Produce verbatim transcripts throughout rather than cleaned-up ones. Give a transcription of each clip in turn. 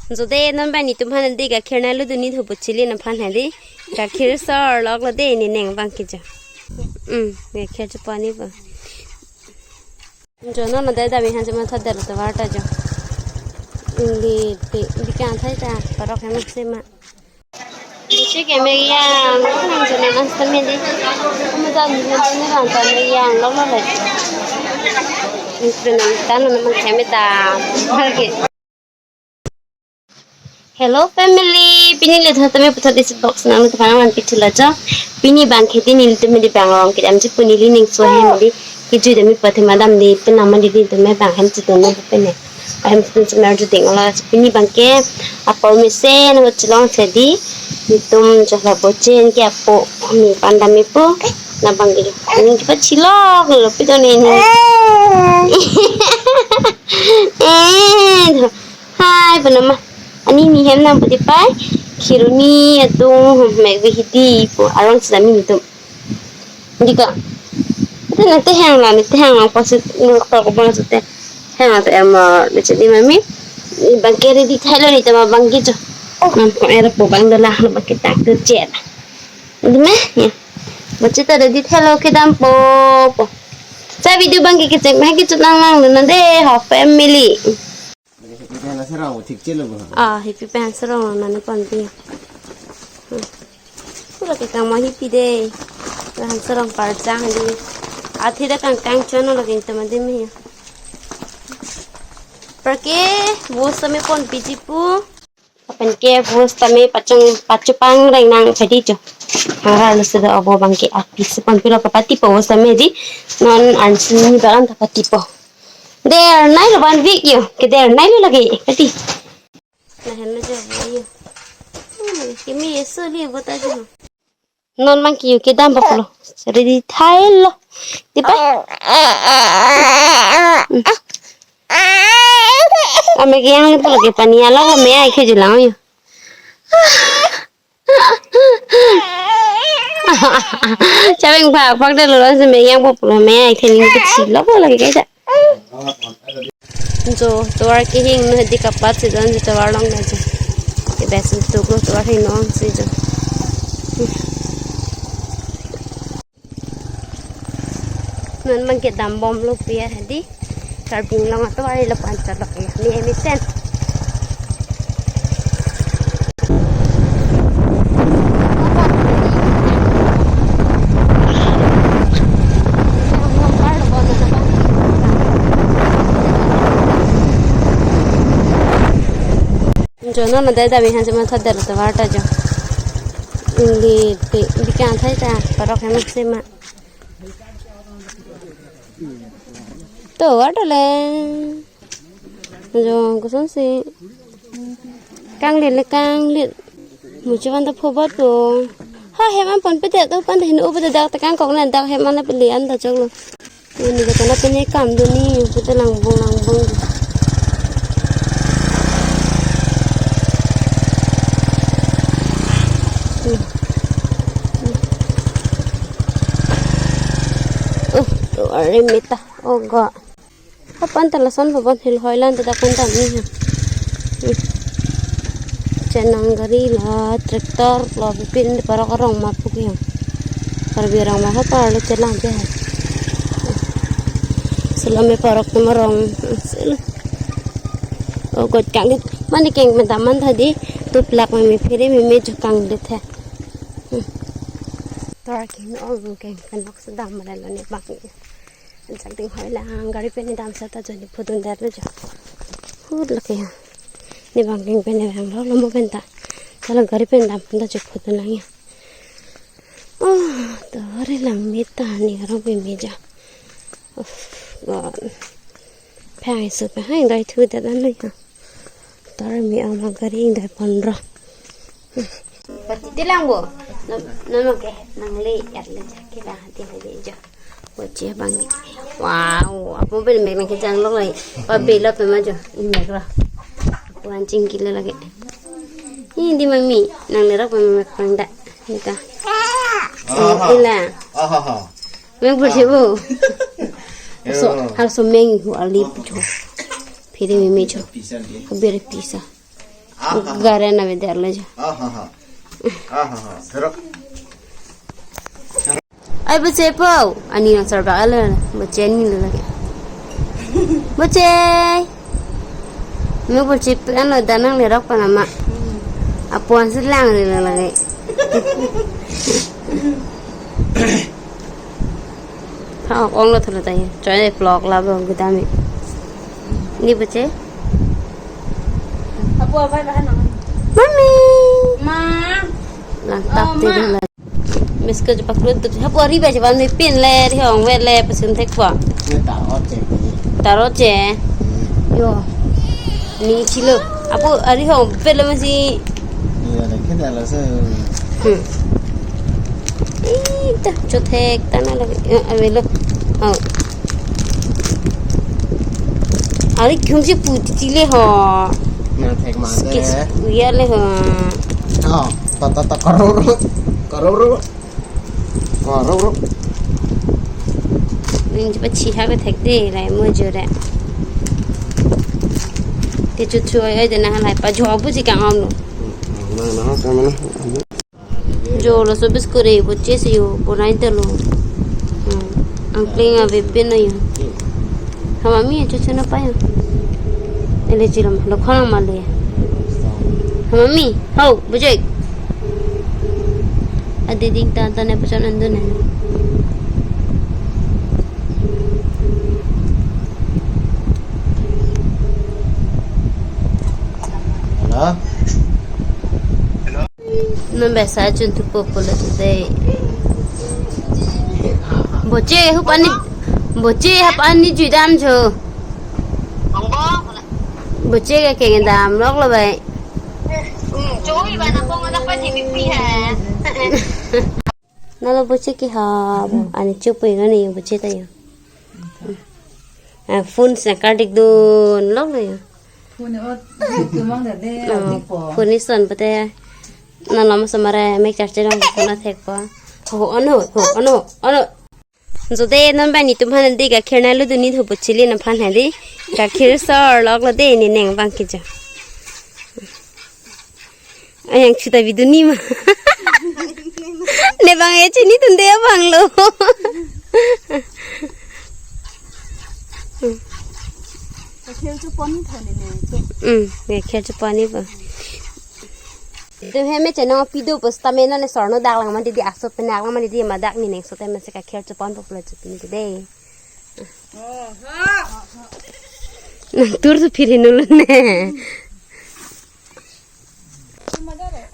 Jo de non bang netum aphan de gakhir nanglo dun-i thupo chili non aphan hadi. Gakhir sor loklo de ne neng bang ke jo. Hmm, gakhir chepon-ipo. Jo non adai dami aphan chemathadetlo tovar ta jo. Ili te, ili kangthai ta, parok hem se ma. Chike me yang, nang jo nang asta me di. Kamu dan ni nang ni lang ta me yang, lo lo le. Ini nang tan nang mang keme ta. Oke. Hello family, pini le thotame puthot isi box nangtum aphan nangvanpi thulo jo. Pini bang ke di nelitum di bang rong kedam ji pu neli ning so hem di. Kejui dami pathe madam di penang mandi di tum bang hem chidun na pu ne. Hem chidun semer ju ding ola pini bang ke apor mesen nang chelong se di. Netum jo la bochen ke apo mi pandam mi pu. Na bang ke. Ning cepat chilok lo pito ne ni. Eh. Hai, penama. Ani ni hem nang pati pai. Khironi atung mek ve hidi pu arong sedami netum. Dika. Ate nang tehang la, nang tehang lang pasi nang tok bang sute. Hang ate em, eh, lecet di mami. Ni bang ke ready thailo netum abang ke jo. Nang ko era po bang dolah lo bang ke tak tu chet. Di me, ya. Bochet ta ready thailo kedam po po. Sa video bang ke kecek ma ke chut nang nang dun de ho family. Happy pen asarong thik chelo bo. Ah, happy pen asarong lo nani ponpi. Hmm. Pura ke kang ma happy day. Lahan sarong parjang di. Athi da kang kang chono lagi teman di mi. Parke bus tame ponpi ji pu. Apen ke bus tame pachung pachupang reng nang jadi jo. Hara lu sudah abo bang ke api si ponpilo kapati po bus tame di. Non ansi ni baran ta pati po. Der nai lo ban vik yo, ke der nai lo lagi, kati. Lahen lo jo bo yo. Hmm, kimi eso li bo ta jo. Non mang kiyo kedam bak lo. Ready thailo. Di pa? Hmm. Ame ke yang li pulo ke pani along ame ai ke julang yo. Chabeng phak phak de lo si me yang pop lo me ai theni ke chilo bo lagi kaita. Jo tovar kehing no di kapat si don jo tovar long na jo. Ke best to go tovar hing no si jo. Non bang ke dam bom lo pia hadi. Karbi Anglong atovar lo pan chalok ya. Mi emi sen. Jo non adai dami aphan chemathadetlo tovar ta jo. Ili te, ili kangthai ta, parok hem se ma. Tovar ta le. Jo, kosonsi. Kanglit le kanglit. Muchu van ta phobat po. Ha, hem an ponpedet, o pan ta hin o pedet dak ta kangkok na dak hem an le peli an ta choklo. Ini kata na pini kam dun-i, pute langbong langbong. Hmm. Hmm. Oh, are meta. Oh God. Apan ta lason pabon hil hoi lan ta dak pen ta ni ha. Hmm. Chenang gari la, tractor la, pipin di parok arong ma pu ke ha. Karbi arong ma ha parlo chelang ke ha. Silo me parok ta arong. Silo. Oh God, kanglit. Mane keng me daman tadi. Tuplak me me phere me me jo kanglit ha. Hmm. Tovar kehing no keng penok sedam mara lo ne bang. Anchak ding hoi lang, gari pen damsi ta jo ne phodun det lo jo. Hut lo ke ya. Ne bang keng pen ne bang lo lo mo pen ta. Chalo gari pen dam pen ta jo phodun lang ya. Oh, tovar lang me ta ne arong pe me ja. Oh God. Phang isu pe hai dai thu det an lo ya. Tovar me ama gari dai pon ro. Pati tilang bo. Nam, nam ke nang le yar le ja ke la ti le jo. Boche bang. Wow, apo bel mek nang kejang lok lai. Pa belo pe ma jo. In mek lo. Apo anching kilo lagi. Ini di mami nang lerok pe mek pang da. Ini ka. Aha. Ila. Aha ha. Meng pur chebo. So, yo. Har so meng hu ali pu cho. Phere me me cho. Pisa di. Haber pisa. Ah, ah, ah. Garen na bidar lo jo. Ah, ah, ah. Ah, ah, ah. Therok. Ai, boche po. Ani nang sarbak alo. Boche ani lo lake. Boche. Me boche pe ano danang lerok panama. Apuan selang lo lake. Tha ong lo thula tayo. Choi vlog la bo gudam e. Ni boche. Apo abai bahan nang. Mami. Ma. Lang tap Oh, te ma. Dun la. Miss ko jepak lut tu. Apo ari ba jepan me pin le ri hong wet le pasun thek po. Ye tarot che. Tarot che. Hmm. Yo. Ni chilo. Apo ari hong pet lo masi. Iya, lagi dah lah se. Hmm. Ih, ta chothek ta na lagi. Eh, avelo. Oh. Ari kyun si pu titi le ho. Na thek ma Skis de. Uya le ho. Oh, ta ta ta karoro. Karoro. Karoro. Ning cepat chiha ke thek de lai mo jore. Te chu chu oi oi de na lai pa jo bu ji kang om lo. Na na ka mana. Jo laso biscuit e boche si yo bonai ta lo. Hmm. Angkleng ave pin na yo. Hamami acho chuna pa yo. Ele chilom lo khana ma le. Hamami, ho, boche. Adi ding ta ta ne pachon andu ne. Hello? Non bai sa chun thupo pulo today. Boche hup ani, boche hap ani jui dam cho. Boche ke keng dam lok lo bai. Nalo boche ke ha, ani chupo no ni boche ta yo. Ah, phone se kardik dun lok lo yo. Phone ot, tumang da de, Oh, adik po. Phone ison pate. Na lama samare mek charge long phone athek po. Ho, ono, ho, ono, ono. Jode non bai netum aphan de gakhir na lu dun ni thupo chili na aphan ha de. Gakhir sor lok lo de ne neng bang ke jo. Ayang chuta bidun ni ma. Ne bang e chini tunde abang lo. Gakhir chopon ni thani ne. Hmm, gakhir chopon ni po. Tum he me chenong pido po stamina ne sorno dak lang ma didi aso penak lang ma didi ma dak ni neng so te ma se gakhir chopon po pulo chopon ni de. Oh, ha. Nang tur tu phiri nulu ne.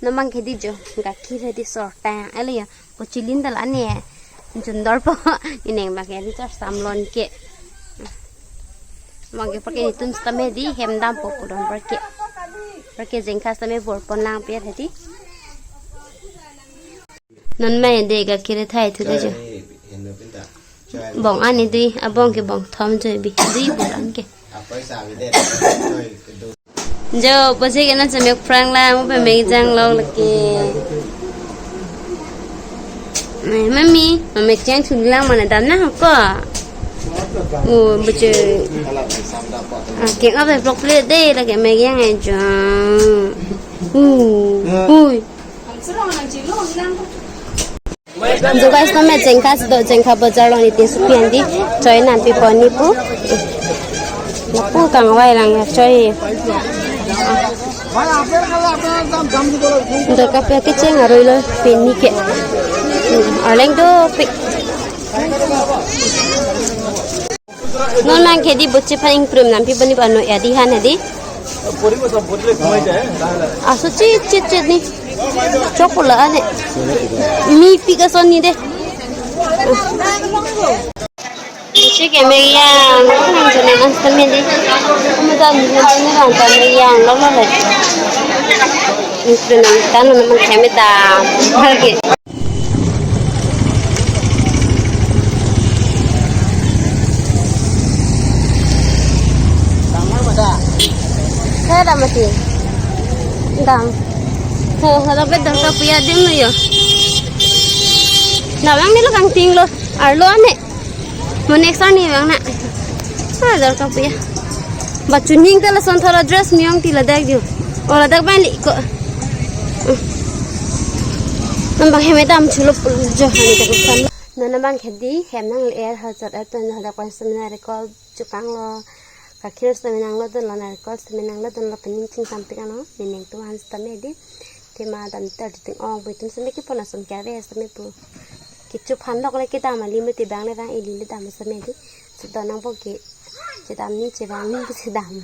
Namang ke di jo, gakhir he di sor tang. Ele ya, ko chilin dal ane. Jundor po, ineng bang ke di sor samlon ke. Mang ke pake netum sitame di hem dam po pudon pake. Pake jengkha sitame bor pon lang per he di. Non mai de gakhir thai thu de jo. Bong ani dui, abong ke bong thom jo bi, dui bulan ke. Jo, pasi ke na chemek phrang lang, mo pe mek jang long lake. Mai, mami, mamek jang thu lang mana dam na ko. Oh, boche. Ah, keng ave vlog le de lake mek jang ai jang. Uh, ui. Jo guys, non me jengkha si do, jengkha bojar long ni tin supi andi, choi nan pi pon ni pu. Lapu kangvai lang ya choi. Dorkar pu kecheng aroi lo pini ke. Arleng dopik. Non mang ke di boche aphan ingprim nampi bani bano ya di han di. Aso chit chit chit ni. Chok pula ane. Mi pik ason ni de. Boche ke mek jang, nang jone nang sitame di. Kamu dan ni nang jone nang sitame jang, lo lo le. Ingprim nang tan nang mang keme da. Oke. Hera mati. Dam. Ho, hera pe dorkar pu ya dim lo yo. Dam lang ni lo kangting lo. Arlo ane. Mo next ani vang na. Ah, dorkar pu ya. Ba chuning ta lason thora dress mi ong ti ladak jo. Ora dak bang li ko. Nang bang hem dam chulo jo hani dak sam. Nang bang khedi hem nang le er ha jat aton ha dak pan seminar ko chukang lo. Kakhir seminar lo don lo na ko seminar lo don lo pening ching sampik ano. Nining tu han sitame di. Tema dam tar ting ong pu itum semi ki pona sum kya ve semi pu. Kichu phan dok le kedam ali mati bang le bang ili le dam semi di. Sudah nang pon ke chedam ni chevang ni chedam.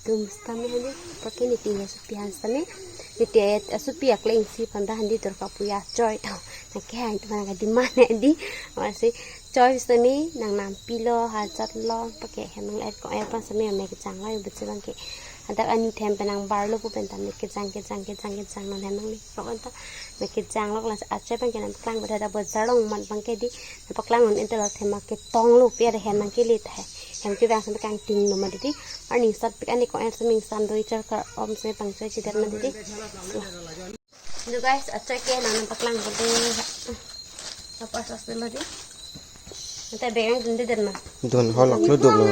Tum sitame hadi pake niti ya supi han sitame. Niti ya supi ya kleng si phan da handi tor kapu ya choi to. Na ke han to na ka demand di. Masi choi sitame nang nam pilo ha jat lo pake hem nang et ko et pan sitame me kechang lo ya butse bang ke. Hadak ani them pen nang bar lo pu pen ta me kechang kechang kechang kechang non hem nang ni. Kok anta me kechang lo klas ache pen ke nang paklang bada da bazar long mat bang ke di. Nang paklang non ente lo them ma ketong lo pi ada hem nang ke li ta. Hem ke bang sitame kangting lo ma di di. Arning sat pik ani ko en sitame ingsan do ichar ka om sitame pangchoi chidet ma di di. Jo guys, ache ke nang paklang bade. Apa sos de ma di. Ante beng dun de den ma. Dun holok lo dun lo.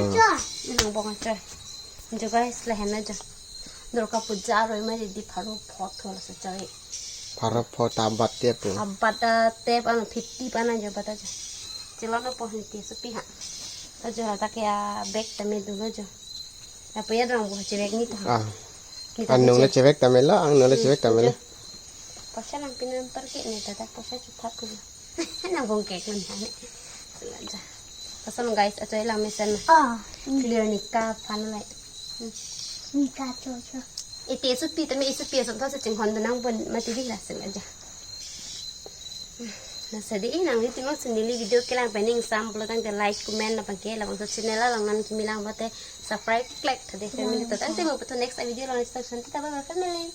Nang bong ache. Jo guys, lahem na jo. Durga Puja roi ma di pharo phot hol sa choi. Pharo phot abat ya pu. Abat ah, tep ano fifty pana jo bata jo. Chilo no po hiti supi ha. Jo ta ke bag tame dulo jo. Apa ya dong bo chevek ni ta. Ah. Ni ta Anung che- le chevek tame lo, ang no le chevek tame lo. Poisa nang pinam per ke ni tata poisa chuthat ko. Nang bong ke kun ha ni. Sila ja. Kasam guys, ache lang mesen. Ah, clear nika phan lai. Nika cho cho. Ite supi tame supi som to se ching hon nang bon mati di la sila ja. Na sadi nang ni timang sendiri video kelang pening sam pulo tang te like, comment na pangke la bang channel along nang kimi lang bote subscribe, like tadi family to tang te mo to next video long next time ta bye bye family.